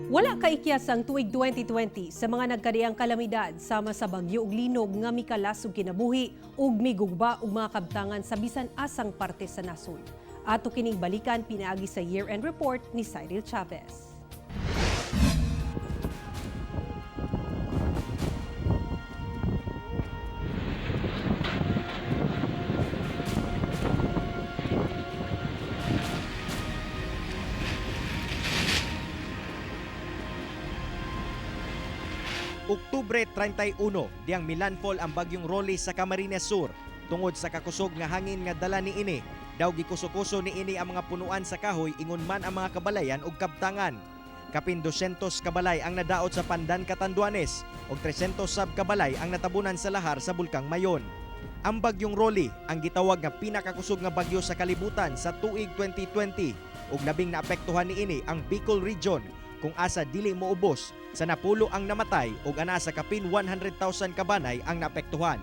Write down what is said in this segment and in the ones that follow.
Wala kaikyas ang tuig 2020 sa mga nagkadiang kalamidad sama sa bagyo ug linog nga mikalas og kinabuhi ug migugba og mga kabtangan sa bisan asang parte sa nasod. Ato kining balikan pinaagi sa year-end report ni Cyril Chavez. Oktubre 31, diyang milandfall ang bagyong Rolly sa Camarines Sur. Tungod sa kakusog nga hangin nga dala ni ini, daw gikuso-kuso ni ini ang mga punuan sa kahoy ingon man ang mga kabalayan ug kabtangan. Kapin 200 kabalay ang nadaot sa Pandan, Catanduanes ug 300 sab kabalay ang natabunan sa lahar sa Bulkang Mayon. Ang bagyong Rolly ang gitawag nga pinakakusog nga bagyo sa kalibutan sa tuig 2020 ug labing naapektuhan niini ang Bicol Region kung asa dili moubos sa napulo ang namatay ug ana sa kapin 100,000 kabanay ang naapektuhan.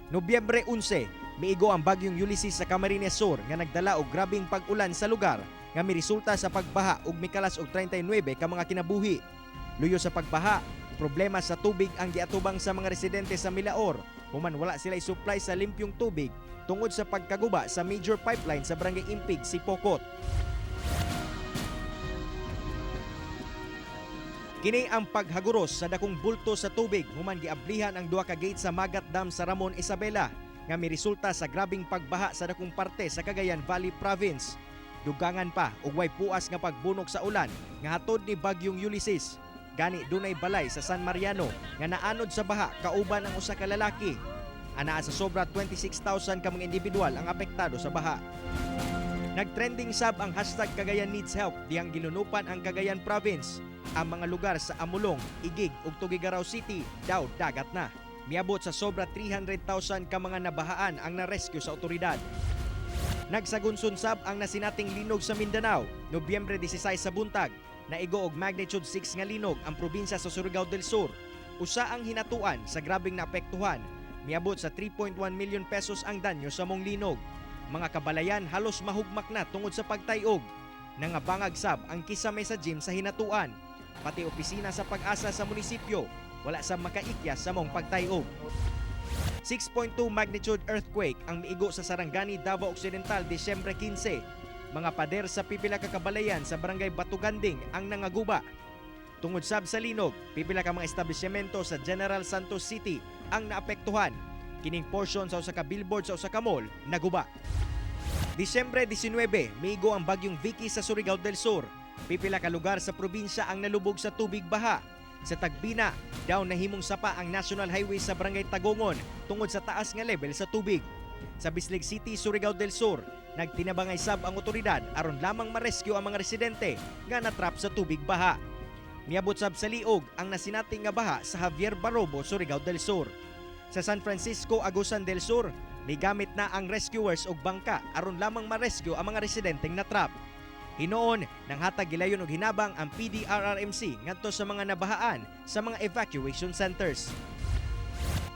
Nobyembre 11, miigo ang bagyong Ulysses sa Camarines Sur nga nagdala og grabeng pag-ulan sa lugar nga miresulta sa pagbaha ug mikalas og 39 ka mga kinabuhi. Luyo sa pagbaha, problema sa tubig ang giatubang sa mga residente sa Milaor human wala sila supply sa limpyong tubig tungod sa pagkaguba sa major pipeline sa Barangay Impig, Sipocot. Kini ang paghaguros sa dakong bulto sa tubig human giablihan ang duha ka gate sa Magat Dam sa Ramon, Isabela nga miresulta sa grabeng pagbaha sa dakong parte sa Cagayan Valley Province. Dugangan pa og way puas nga pagbunok sa ulan nga hatod ni Bagyong Ulysses. Gani dunay balay sa San Mariano nga naanod sa baha kauban ang usa ka lalaki. Anaa sa sobra 26,000 ka mga individual ang apektado sa baha. Nagtrending sab ang #CagayanNeedsHelp dihang gilunupan ang Cagayan Province. Ang mga lugar sa Amulong, Igig ug Tuguegarao City daw dagat na. Miabot sa sobra 300,000 ka mga nabahaan ang na-rescue sa otoridad. Nagsagunson sab ang nasinating linog sa Mindanao, Nobyembre 16 sa buntag. Naigo og magnitude 6 nga linog ang probinsya sa Surigao del Sur. Usa ang Hinatuan sa grabeng naapektuhan. Miabot sa 3.1 million pesos ang danyo sa maong linog. Mga kabalayan halos mahugmak na tungod sa pagtayog. Nangabangag sab ang kisame sa gym sa Hinatuan. Pati opisina sa PAGASA sa munisipyo, wala sa makaikya sa maong pagtayog. 6.2 magnitude earthquake ang miigo sa Sarangani, Davao Occidental, Disyembre 15. Mga pader sa pipila ka kabalayan sa Barangay Batuganding ang nangaguba. Tungod sab sa linog, pipila ka mga establishmento sa General Santos City ang naapektuhan. Kining portion sa usa ka billboard sa usa ka mall naguba. Disyembre 19, miigo ang bagyong Vicky sa Surigao del Sur. Pipila ka lugar sa probinsya ang nalubog sa tubig baha. Sa Tagbina, daw nahimong sapa ang National Highway sa Barangay Tagongon tungod sa taas nga level sa tubig. Sa Bislig City, Surigao del Sur, nagtinabangay sab ang otoridad aron lamang ma-rescue ang mga residente nga natrap sa tubig baha. Miabot sab sa liog ang nasinating nga baha sa Javier Barobo, Surigao del Sur. Sa San Francisco, Agusan del Sur, migamit na ang rescuers og bangka aron lamang ma-rescue ang mga residenteng natrap. Hinuon, nanghatag gilayon og hinabang ang PDRRMC ngadto sa mga nabahaan sa mga evacuation centers.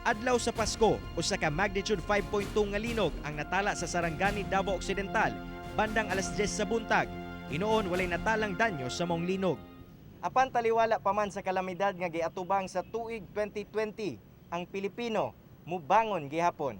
Adlaw sa Pasko, usa ka magnitude 5.2 nga linog ang natala sa Sarangani, Davao Occidental, bandang alas 10 sa buntag. Hinuon walay natalang danyo sa maong linog. Apan taliwala pa man sa kalamidad nga giatubang sa tuig 2020, ang Pilipino mubangon gihapon.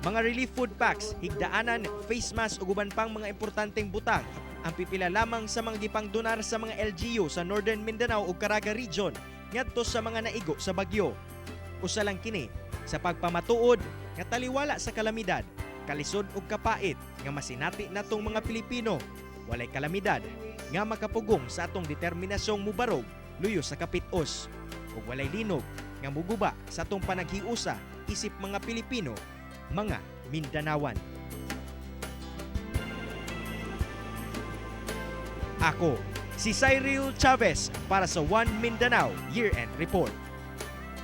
Mga relief food packs, higdaanan, face mask ug uban pang mga importanteng butang ang pipila lamang sa mga gipangdonar sa mga LGU sa Northern Mindanao ug Caraga Region ngadto sa mga naigo sa bagyo. Usa lang kini sa pagpamatuod nga taliwala sa kalamidad, kalisod ug kapait nga masinati natong mga Pilipino, walay kalamidad nga makapugong sa atong determinasyong mubarog luyo sa kapitos ug walay linog nga muguba sa atong panaghiusa isip mga Pilipino, mga Mindanawan. Ako, si Cyril Chavez para sa One Mindanao Year-End Report.